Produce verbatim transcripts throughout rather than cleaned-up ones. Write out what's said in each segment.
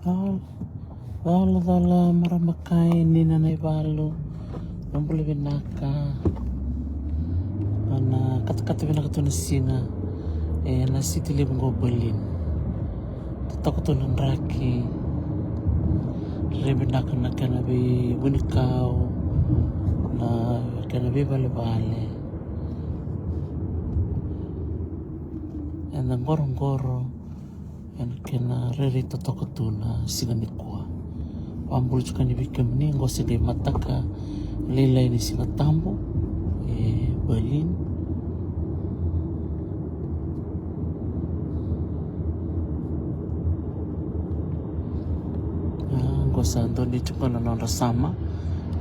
Colo, colo, colo, marama kai, ni na nai valu. Na bula vinaka. Ana katakata vinaka tu na siga. E na siti levu qo Berlin. Totoka tu na draki. Rairai vinaka na kena veivunikau. Na kena veivalevale. E na qoroqoro. Ena kena rairai totoka tu na siga nikua. Vakabula tiko yani vei kemuni, qo se qai mataka lailai ni Siga Tabu e Berlin. A, qo sa donu tiko na nodra summer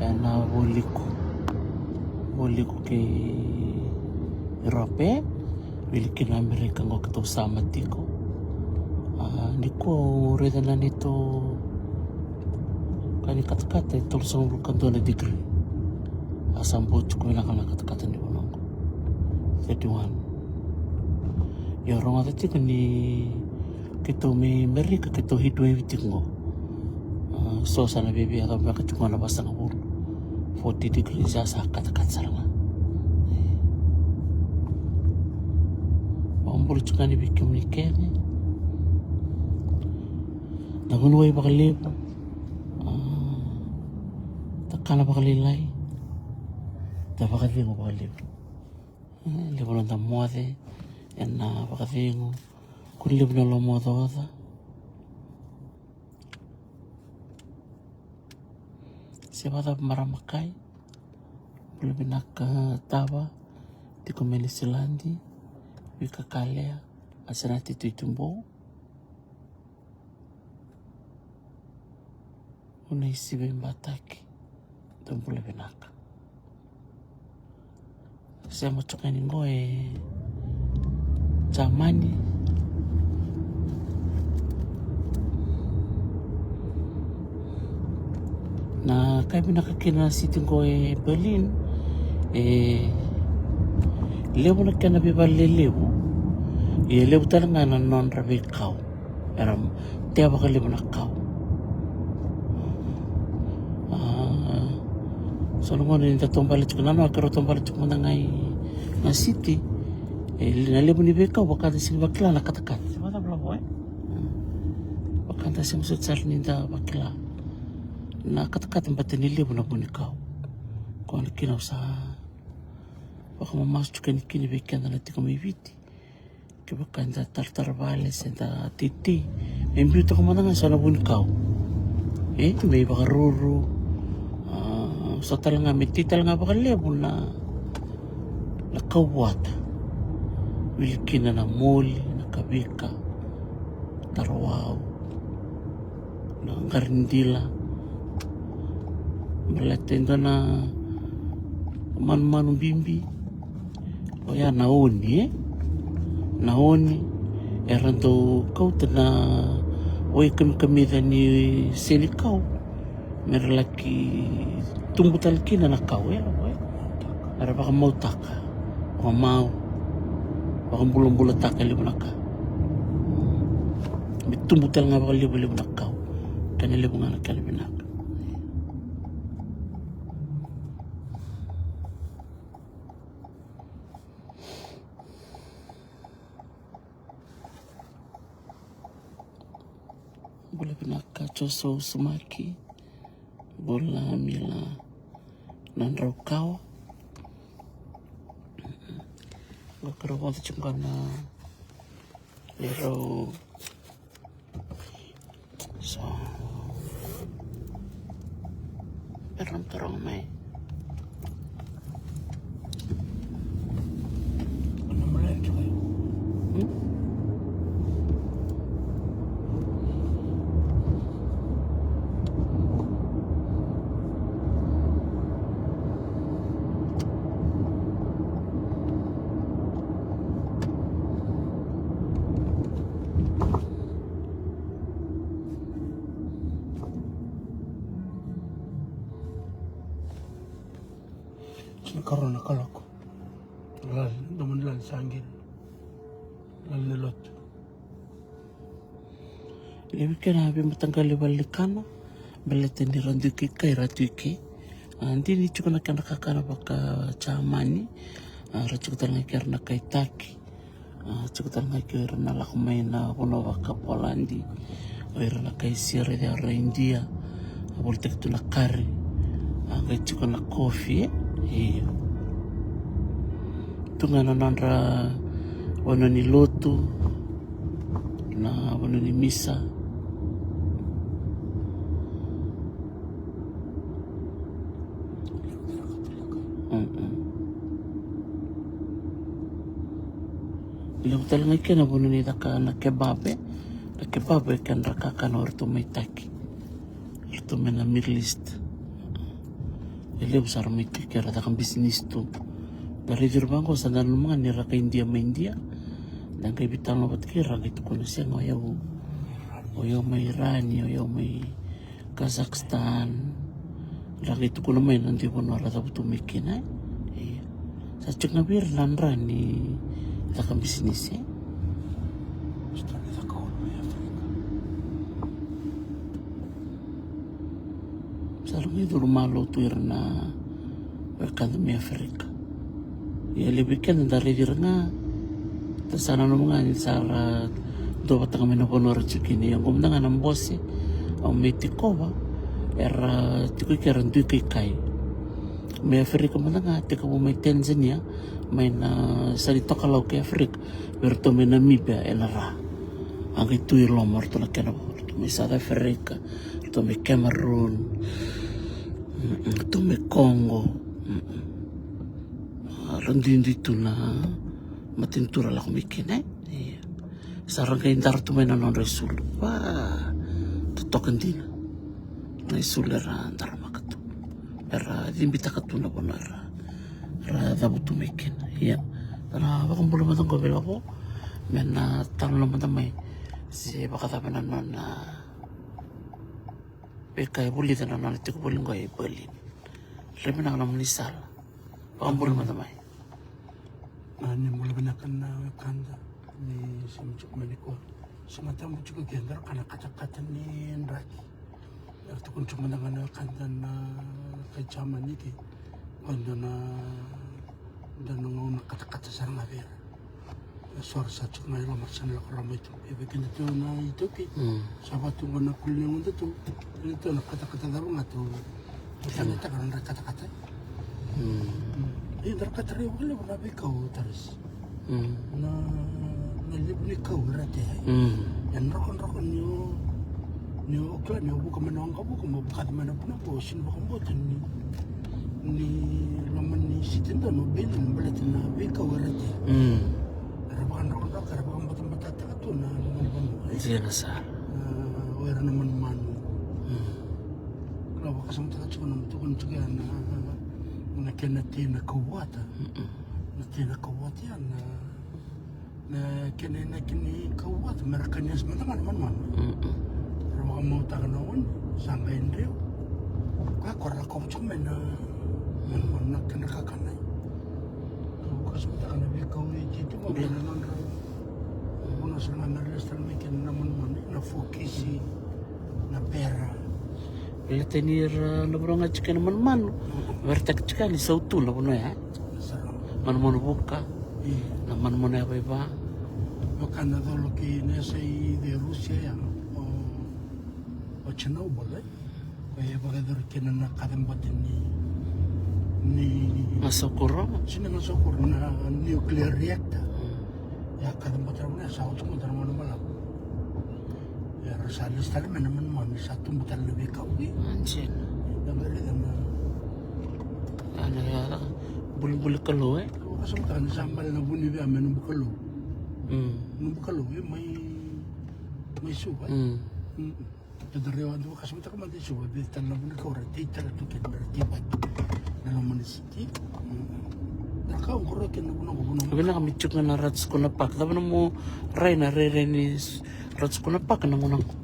ena vualiku. Vualiku kei Europe. Wili kina Amerika qo keitou summer tiko. A, nikua au raica na neitou ka ni katakata e tolusagavulu ka dua na degree. A sa bau tiko vinaka na katakata ni vanua qo. Thirty-one. Io, rogoca tiko ni keitou mai Amerika keitou heat wave tiko qo. A, so sa na viavia cava beka tiko na vasagavulu. Forty degrees ya sa katakata sara ga. Vakabula tiko yani vei kemuni kece. Da vuniwai vakalevu. A, da kana vakalailai. Da vakacegu vakalevu. E, levu na da moce ena vakacegu. Kua ni levu na lomaocaoca. Se vakacava marama kai? Bula vinaka Tava, tiko mai Niusiladi, Vika Kalea, Asenati Tuitubou. Una isivi Bataki, dou bula vinaka. Sema toka yani qo e Jamani. Na ka e vinaka kina na siti qo e Berlin, e levu na kena veivale lelevu, e levu tale ga na nodra veikau. Era tea vakalevu na kau. A, so na gauna ni da taubale tiko na noa, keirau taubale tiko mada ga i na siti. E, na levu ni veikau vaka da sega vakila na katakata. Vaka da sega soti sara ni da vakila na katakata, bata ni levu na vunikau. Koya na kina au sa vakamamasu tiko yani kina vei keda na tiko mai Viti. Kevaka da taratara vale se da teitei, me biu toka mada ga so na vunikau. E, me ivakaruru. A, so tale ga me tei tale ga vakalevu na, na kau vuata. Wili kina na moli, na kavika, tarawau, na qaridila. Baleta e dua na manumanu bibi. Oya na oni, e? Na oni era dau kauta na wai kamikamica ni senikau me ra laki tubu tale kina na kau, e? Era vakamautaka, vakamau, vakabulabulataka levu na ka. Me tubu tale ga vakalevulevu na kau. Kena levu ga na kena vinaka. Bula vinaka Joso Sumaki. Bula Mila Nadraukawa. Qo keirau vodo tiko qo na neirau. So, keirau taroga mai. Tinikarua na kaloko. Lal, domani lal sangin. Lal ni lotu. Levu kena veimataqali valenikana, baleta ni ra dui kai kai ra tu i ke. A, dina ni tiko na kena kakana vaka Jamani. A, ra tiko tale ga i ke ra na kai taki. A, tiko tale ga i ke o ira na lako mai na vanua vaka Poladi. O ira na kai sere ya ra Idia. A, volitaki tu na kari. A, qai tiko na kofi, e? Io. Tu ga na nodra vanua ni lotu, na vanua ni misa. Mm-mm. Levu tale ga i ke na vanua ni caka na kebab, e? Na kebab e kedra kakana o ratou mai Taki. Ratou mai na Middle East. E levu sara mai Taki era caka bisinisi tu. Da raici ira vaqo sa da nanuma ga ni ra kai Idia mai Idia. Da qai veitalanoa vata kei ira, ra qai tukuna, sega, o yau, o yau mai Irani, o yau mai Kazakhstan. Ra qai tukuna mai na dui vanua ra cavutu mai kina, e? Io. Sa tiko ga vei ira na dra ni caka bisinisi, e? Sa ra qai curu malua tu ira na wekada mai Aferika. Ia levu i keda da raici ira ga, da sa nanuma ga ni sa ra dua vata ga mai na vanua ra tiko kina. Ia qo mada ga na bose au mai tikova, era tiko i ke era dui kai kai. Mai Aferika mada ga, tekivu mai Tanzania, mai na yasa ni tokalau kei Aferika, vei ratou mai Namibia ena ra. A qai tu i loma o ratou na kena vo, ratou mai South Africa, ratou mai Cameroon, mm, ratou mai Congo. Mm. A, ra duidui tu na matanitu ra lako mai kina, e? Io. Sa ra qai dara tu mai na nodra isulu. Va, totoka dina na isulu era daramaka tu, era cibitaka tu na vanua era, ra cavutu mai kina. Ia, na vakabula mada qo vei Lavo me na talanoa mada mai se vakacava na nona veika e vulica na nona tiko voli qo e Berlin. Re vinaka na moni sala. Vakabula mada mai. A, ni bula vinaka na wekada, ni sema tiko mai nikua. Sema tabu tiko ke, daru kana katakata ni draki. Era tukuna tiko mada ga na wekada na kai Jamani ke, o dua na, dua na gauna katakata sara ga vei ira. E so ra sa tiko ga i loma, sa na lako rawa mai tu. E vei keda tu na iTaukei. Mm. Sa vaka tu ga na kuli ni gauna tu. Keda tu na katakata cava ga tu. Mm. Katakata, katakata. Mm. Mm. E, daru katarai vakalevu na veikau, Tarisi. Mm. Na, na levu ni kau e Rate. Mm. E na drokadroka ni o, ni o kila ni o vuka mai na waqavuka, mo vuka mai na vanua qo, o sega ni vakabauta ni, ni loma ni siti donu o Berlin, baleta na veikau e Rate. Mm. Era vakadrokadroka, era vakabatabatataka tu na loma ni vanua, e? Dina sara. A, o ira na manumanu. Mm. Kila, vakasamataka tiko na, tukuna tiko ya na, na kena tei na kauvata. Mm-mm. Na tei na kauvata ya na, na kena inaki ni kauvata, me ra kania mada ga na manumanu. Mm-mm. Ra vakamautaka na oni, sa qai dreu. Koya ko ra lako tiko mai na manumanu, na kena kakana. Vakasamataka na veikau e tiko mai na nodra vanua sara ga me ra lesu tale mai kina na manumanu, na fokisi, na pera. Baleta ni ra na vanua ga tiko na manumanu, veretaki tiko ni sautu na vanua ya. Sara. Manumanu vuka, io, na manumanu yavaiva. Vaka na colo kei na yasai Rusia ya, o, o Chernobyl, e? Koya e vakayacori kina na kacabote ni, ni gasokuro. Sega ni gasokuro, na nuclear reactor. Mm. Ia kacabote na vanua ya sa oti mada na gauna balavu. Ia ra sa lesu tale mai na manumanu, sa tubu tale na veikau. Imagine. Ia da qai raica na, a, na, a, bulibuli kalou, e? Vakasamataka ni sa bale na vu ni via mai Nubukalou. Mm. Nubukalou, e, mai, mai Suva, e? Mm. Mm. Eda raica, da vakasamataka mada i Suva, vei tale na vunikau ra tei tale tu kina, ra tei vata na loma ni siti. Dra ka oqo ra kina na vuna oqo, vuna oqo. Vinaka me tiko na Ratu Sukuna Park. Cava nomu rai na rairai ni s-, Ratu Sukuna Park na gauna oqo?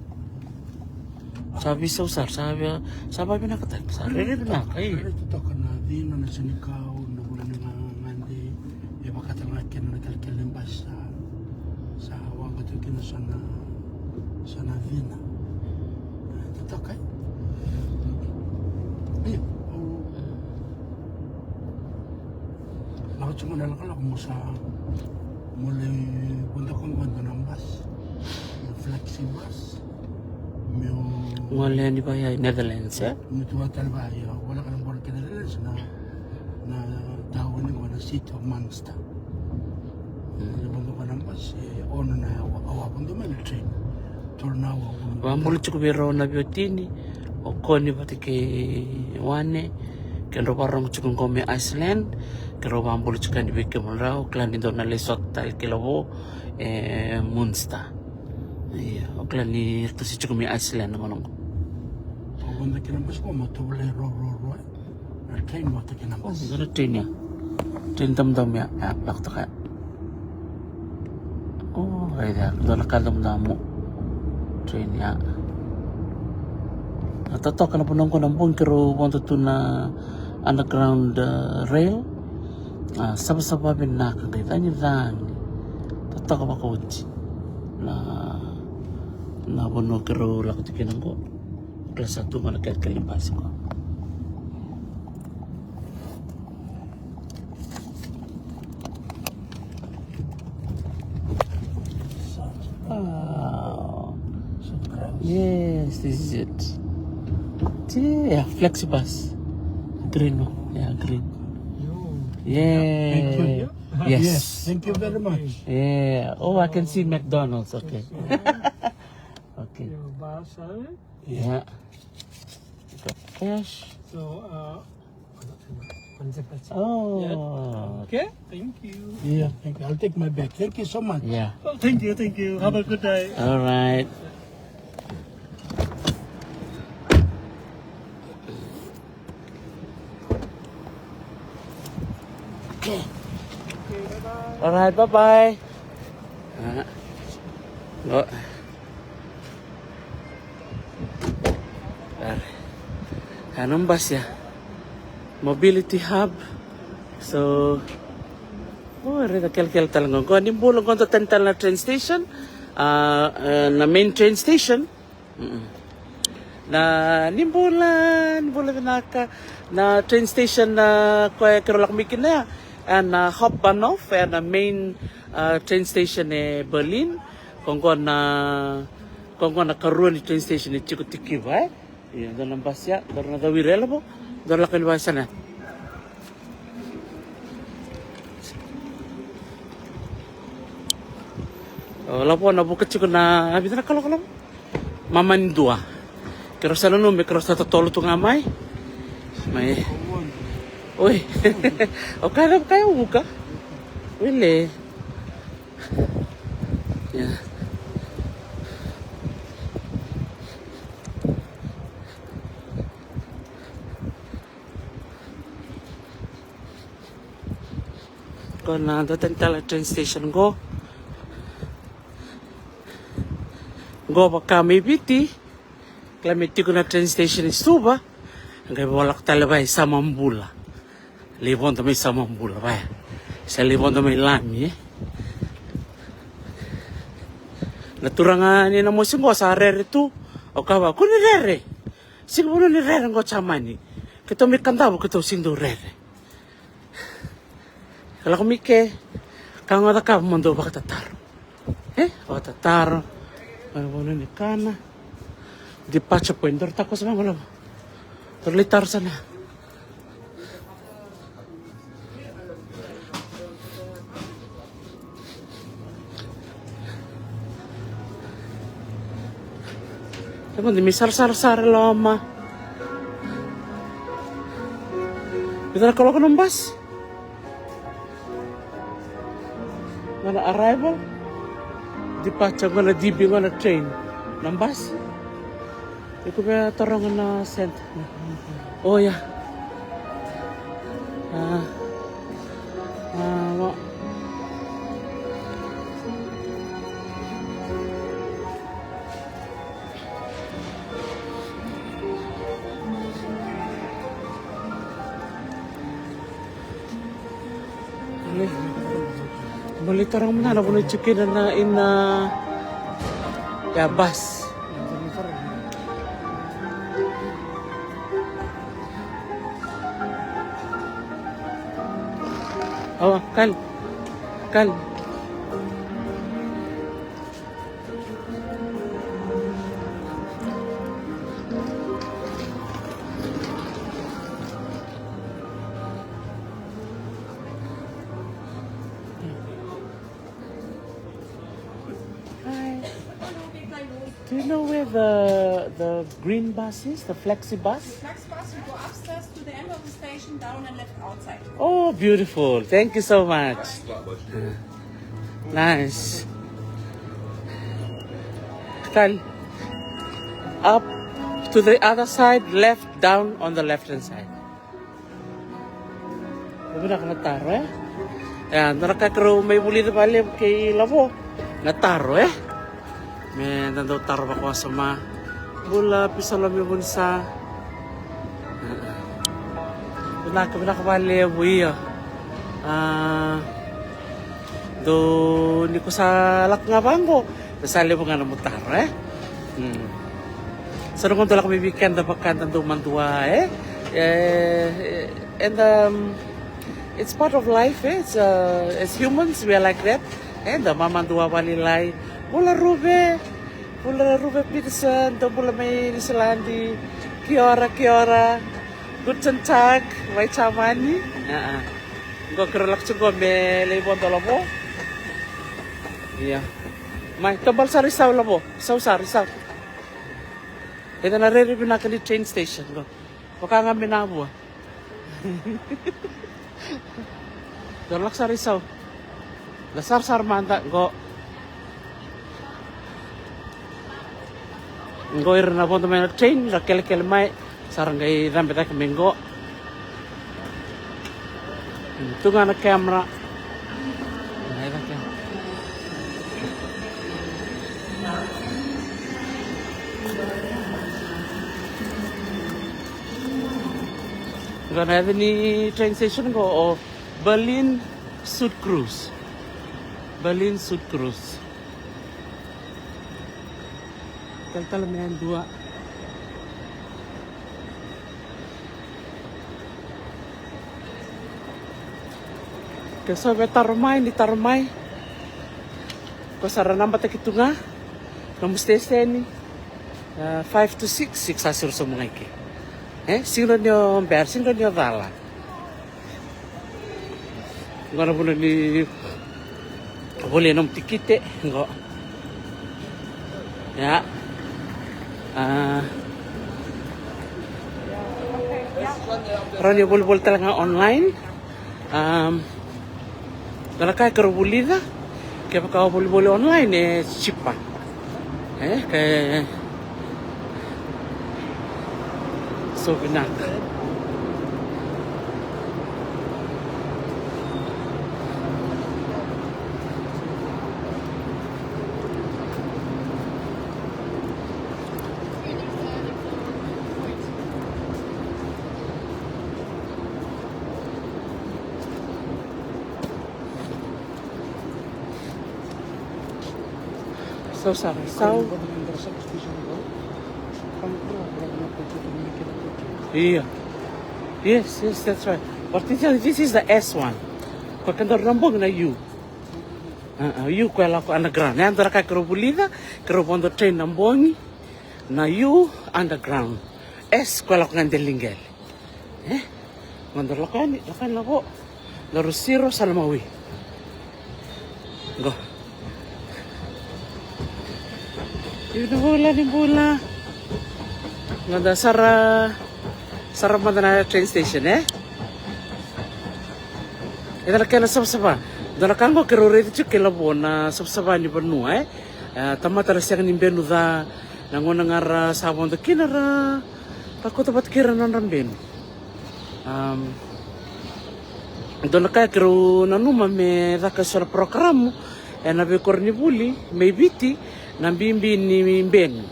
Sa veisau sara, sa via, sa vavinakataki, sa rairai vinaka, e. Rairai totoka na cina, na senikau, na vula ni ga-, gade, e vakatale ga kina na kelekele ni basi sa, sa waqa tu kina so na Sa na cina. E, totoka, e? Io, au lako tiko na lakolako mo sa, mo lai vodo koqo na bus. Na flexi bus. Meu gole yani vaya i Netherlands, e? Meu tu vata tale vaya, io, voleka na border ki Netherlands, na, na town qo na City of Munster. Ni vodo ga na bus, e ono na awa, awa vodo mai na train. Tolu na awa. Vakabula tiko vei rau na veiwatini, o Koni vata kei Wane, kedrau vakarorogo tiko qo mai Iceland, kedrau vakabula tiko yani vei kemudrau, o kila ni dou na lai sota tale ki Lavo, e Munster. Ia, o kila ni ratou se tiko mai Iceland qo na qo. Au vodo kina bus qo, mo tovolei ro, ro, ro, e. Na train vata kei na bus. Dua na train ya. Train damudamu ya, ya, lako toka ya. O, raica ya, dua na ka damudamu. Train ya. Na totoka na vanua qo na bogi keirau vodo tu na underground, e, rail. A, savasava vinaka, qai cagicagi. Totoka vakaoti. Na, na vanua keirau lako tiko kina qo. Kila sa tu ga na kelekele ni basi qo. Wow. Yes, this is it. Yeah, flexibus. Green one. Yeah, green. Yeah. Thank you. Yes. Yes, thank you very much. Yeah. Oh, I can see McDonald's. Okay. Okay. Your bus, eh? Yeah. Got cash. So, uh, one second. Oh. Yeah. Okay, thank you. Yeah, thank you. I'll take my bag. Thank you so much. Yeah. Oh, thank you, thank you. Have a good day. All right. Okay. All right, bye-bye. Ah. Oh. Are. Ena bus ya. Mobility hub. So, oh, raica kelekele tale qo. Qo ni bula qo, dua tani tale na train station. Ah, eh, na main train station. Mm-mm. Na ni bula, ni bula vinaka. Na train station na koya keirau lako mai kina ya, ena Hauptbahnhof, ena main, ah, train station e Berlin. Ko qo na, ko qo na karua ni train station e tiko tikiva, e. Ia, dua na basi ya, dua na cawiri e Lavo, dua na lako ni vakasana. O Lavo na vuka tiko na, a, vica na kaloko Lavo? Mamani dua. Keirau sa nanuma me keirau sa totolo tu ga mai. Mai. Oi. O kaya, o kaya vuka. Wele. Ia. Qo na dua tani tale train station qo. Qo vaka mai Viti, kila me tiko na train station i Suva, qai volaka tale vaya i Samabula. Lai vodo mai Samabula vaya. Se lai vodo mai Lami, e. Na turaga ni na mosi qo sa rere tu. Au kaya vua, kua ni rere. Sega ni vanua ni rere qo Jamani. Keitou mai Kadavu, keitou sega ni dau rere. Ka lako mai ke, ka ga cakava mo dau vakatataro. E, vakatataro. Mai vanua ni kana. Departure point, dou ra takoso vaqo Lavo. Dou ra lai taro sara. Sa vodi me sarasara sara e loma. Vica na kaloko na basi. Qo na arrival. Departure, qo na D B, qo na train. Na basi. Iko via taroga na cent. Oh, ia. A. A, wa. Bale taroga mada na vanua e tiko kina na, ina, ia, bus. Oh, kal. Kal. Hi. Do you know where the the green bus is? The flexi bus? Flex bus, you go upstairs to the end of the station, down and left outside. Oh, beautiful. Thank you so much. Nice. Kal. Up to the other side, left, down on the left hand side. Vinaka na taro, e? E, dua na ka keirau mai vulica vakalevu kei Lavo, na taro, e? Me da dau taro vakawasoma. Bula, Pisalomi, Vunisa. Vinaka, vinaka vakalevu, io. A, dou ni ko sa lako ga vaqo, me sa levu ga na nomu taro, e? Mm. Sa na qo dou lako mai vei keda vaka da dau madua, e? E, and, um, it's part of life, e? It's, uh, as humans, we are like that. E, da mamadua vakalailai. Bula Ruve. Bula Ruve Peterson, dou bula mai Niusiladi. Kia ora, kia ora. Guten Tag, mai Jamani. A, a. Qo keirau lako tiko qo me lai vodo Lavo. Ia. Mai, tobal sara i sau Lavo. Sau sara i sau. Eda na rairai vinaka ni train station qo. Vaka ga me na vua. Dou lako sara i sau. Da sarasara mada qo. Qo ira na vodo mai na train, ra kelekele mai. Sa ra qai cabe cake mai qo. Tu ga na camera. Qo na yaca ni train station qo o Berlin Südkreuz. Berlin Südkreuz. Talatala me yadua. Ke so via taro mai, ni taro mai. Ko sa ra nabataki tu ga nomu siteseni. A, five to six, six a siro sobu ga i ke. E, siro ni o bera, siro ni o cala. Qo na vuna ni volia nomu tikite qo. Ia. A, rawa ni o volivoli tale ga online. Am, dua na ka e keirau vulica, kevaka o volivoli online e chipa. E, ke so vinaka. Sau sara, sau. Ia. Yes, yes, that's right. But this, this is the S one. Ko kedaru na bogi na U. A, a, U ko e lako underground. E dua na ka keirau vulica, keirau vodo train na bogi. Na U underground. S ko e lako ga deliqele. E? Qo da lako yani, lako yani na vo. Daru siro sa na mawi. Qo. Ni bula, ni bula. Qo da sara, sara mada na train station, e? Eda na kena savasava. Dua na ka qo keirau raica tiko kei Lavo na savasava ni vanua, e? E, tamata ra sega ni benu ca, na gauna ga ra sa vodo kina ra, ra kauta vata kei ira na nodra benu. Am, dua na ka keirau nanuma me caka eso na porokaramu ena veikoronivuli mai Viti, na bibi ni benu.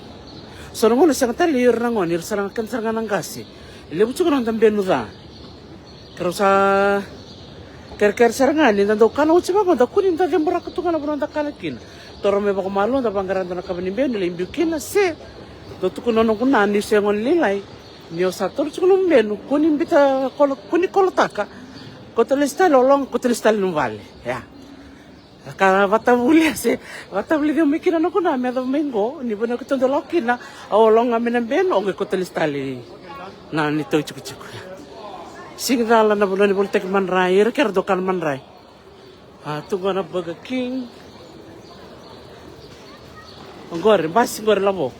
So na gauna sega tale ni ira na gone, ira sara ga, keda sara ga na qase. Levu tiko na noda benu ca. Keirau sa kerekere sara ga ni da dau kana oti vaqo, da kua ni da ceburaka tu ga na vanua da kana kina. Toro mai vakamalua, da vaqara dua na kava ni benu lai biu kina, se dau tukuna o noqu na niu se gone lailai. Ni o sa toro tiko nomu benu, kua ni bita kolo, kua ni kolotaka. Koto lesu tale, o loga koto lesu tale na vale. Ia. Ka vatavulia se vatavulia mai kina na kuna me yacova mai qo ni vanua keitou dau lako kina, au loga mai na benu, au qai koto lesu tale na neitou itikotiko. Ia. Sigi cala na vanua ni volitaki madrai, ira kera dau kana madrai. A, tu qo na Burger King. Qori, basi qori lavo.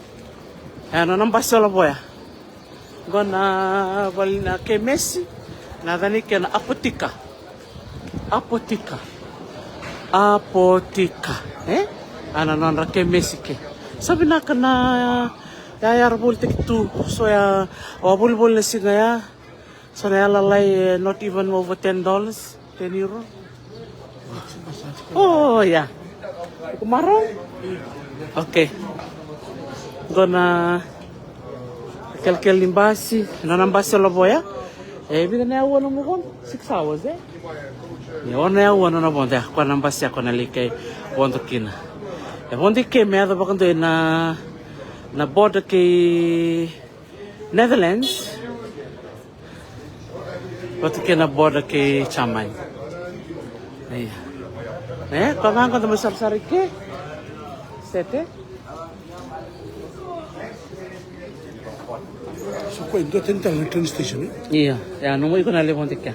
E, nona basi o lavo ya. Qo na vale na kemesi, na yacana i ke na Apotika. Apotika. Apotika. E? A, na nodra kemesi ke. Sa vinaka na yaya ra volitaki tu. So ya, o a volivoli na siga ya. So na yalalai, e, not even over ten dollars, ten euro. Oh, yeah. Kumaro? Okay. Qo na kelkel ni basi, na, na basi o lavo ya. E, vica na aua na vodo? Six hours, e? Ia, ono na aua na vodo ya, koya na basi ya koya na lai kai vodo kina. E vodo i ke me yaco vakadua na, na border kei Netherlands. Vata kei na border kei Germany. Ia. E, koya ga qo da mai sarasara i ke. Sete. So koya e dua tani tale na train station, e? Ia, ia, nomu iko na levu vata kei.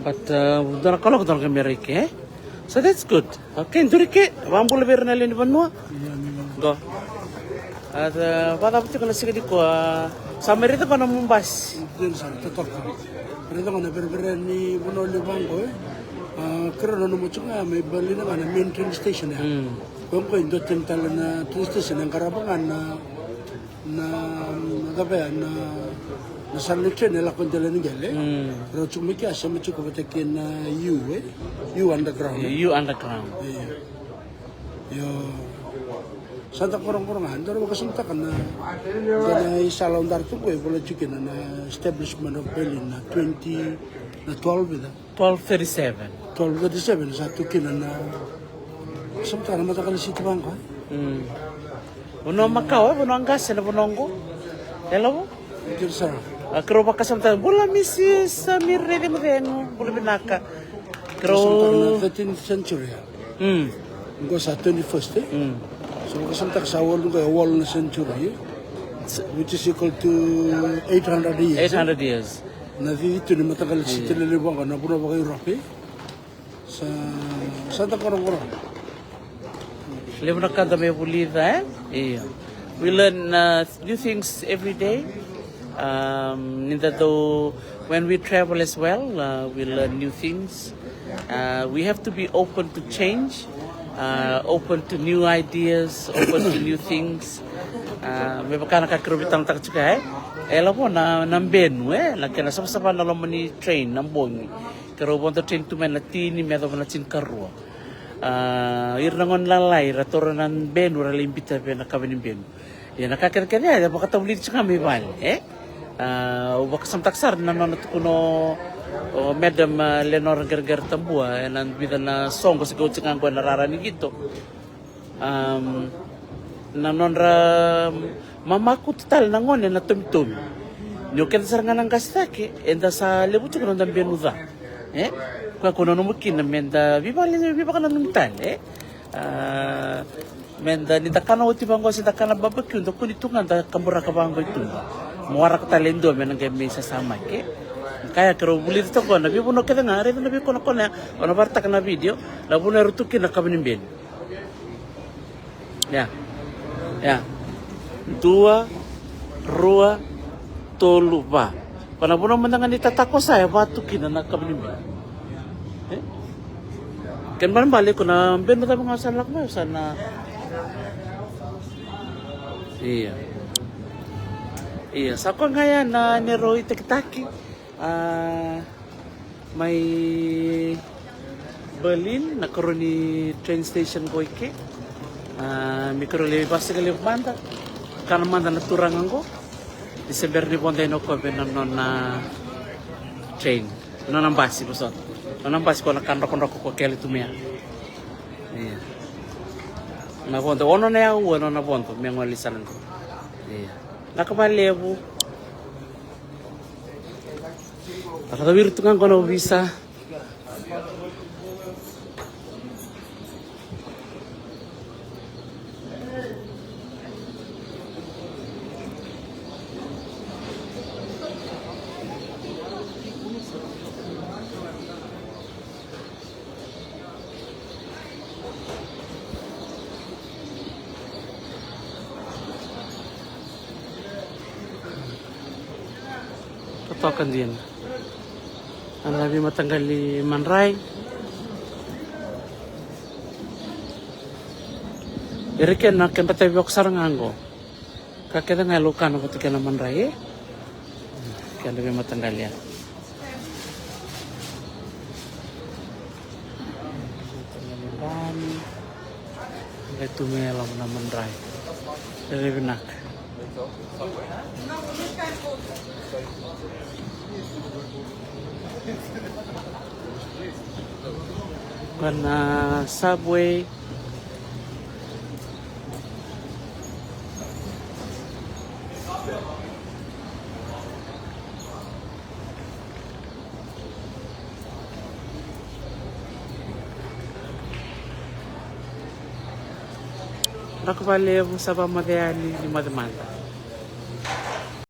But, uh, dua na kaloko dua na kamera i ke, e? So that's good. Okay, duri ke, vakabula vei ira na lewe ni vanua. Qo. A, vakacava tiko na siga nikua, sa mai raica qo na nomu basi. Dina sara, totoka. Raica qo na verevere ni vanua levu qo, e. A, keirau nanuma tiko ga mai Berlin ga na main train station ya. Mm. Qo qo e dua tani tale na train station e qarava ga na Na, na cava ya, na, na sala ni train e lako dela ni qele. Mm. Rau tiko mai kea, sema tiko vata kei na U, e? U underground, e? U underground. Io. Io. Sa da korokoro ga, daru vakasamataka na, na isala o daru tu qo e vola tiko kina na establishment of Berlin na twenty, na twelve, e da. Twelve thirty-seven. Twelve thirty-seven, sa tu kina na, sa mataka na mataka ni siti vaqo. Mm. Vanua makawa, vanua qase na vanua qo. E lavo? Kira sara. A, keirau vakasamataka, bula Mrs, a, Miri Cegumucegu, bula vinaka. Keirau sa mataka na thirteenth century. Mm. Qo sa twenty-first, e? Mm. So vakasamataka sa walu qo, e walu na century, e? Which is equal to eight hundred years, e? Eight hundred years. Na cici tu ni mataqali siti lelevu vaqo na vanua vaka-Europe, e? Sa, sa da korokoro. Levu na ka da mai vulica, e? Io. We learn, uh, new things every day. Um, ni da dau, when we travel as well, uh, we learn new things. Uh, we have to be open to change, uh, open to new ideas, open to new things. Uh, me vaka na ka keirau veitalanoataka tiko ya, e? E lavo na, na benu, e? Na kena savasava na loma ni train, na bogi. Keirau vodo train tu mai na tini me yacova na tinikarua. A, ira na gone lalai ra taura na benu ra lai biuta vei na kava ni benu. Ia na ka kecekece ya e vakatavulici tiko ga mai vale, e? A, au vakasamataka sara na nona tukuna o, o Madam, a, Lenora Qereqere Tabua, ena vica na soqo se qai oti ga qo ena rara ni qito. Am, na nodra mamakutu tale na gone na tomitomi. Ni o keda sara ga na qase cake, eda sa levu tiko na noda benu ca. E? Koya ko nanuma kina me da veivale, veivakananumi tale, e? A, me da, ni da kana oti vaqo se da kana babakiu, da kua ni tu ga da kaburaka vaqo i tuba. Mo waraka tale e dua me na qai mai sasamaki, e? Kaya keirau vulica toka na veivanua kece ga, raica na veikonakona ya, o na varataka na video, na vanua era tu kina na kava ni benu. Ya. Ya. Dua, rua, tolu, va. Ko na vanua mada ga ni tatako sa e va tu kina na kava ni benu. E? Kena balebale ko na benu cava ga sa lako mai sa na. Ia. Ia, sa koya ga ya na neirau itakitaki. A, mai Berlin, na karua ni train station qo i ke. A, me keirau lai vasigalevu mada. Kana mada na turaga qo. Ni se bera ni vodo ena o koya vei na nona train. Nona basi vosota. Nona basi ko na ka drokadroka ko kele tu mai ya. Ia. Na vodo, ono na aua nona vodo me gole i sala qo. Ia. Vinaka vakalevu. Ra viri tu ga qo na ovisa. Totoka dina. Ana veimataqali madrai. Ira kena kedra tavioka sara ga qo. Ka kece ga e laukana vata kei na madrai, e? Kena veimataqali ya. Mataqali dani. Qai tu mai e loma na madrai. Rere vinaka. Qo na Subway. Vinaka vakalevu, sa vakamoce yani ni moce mada.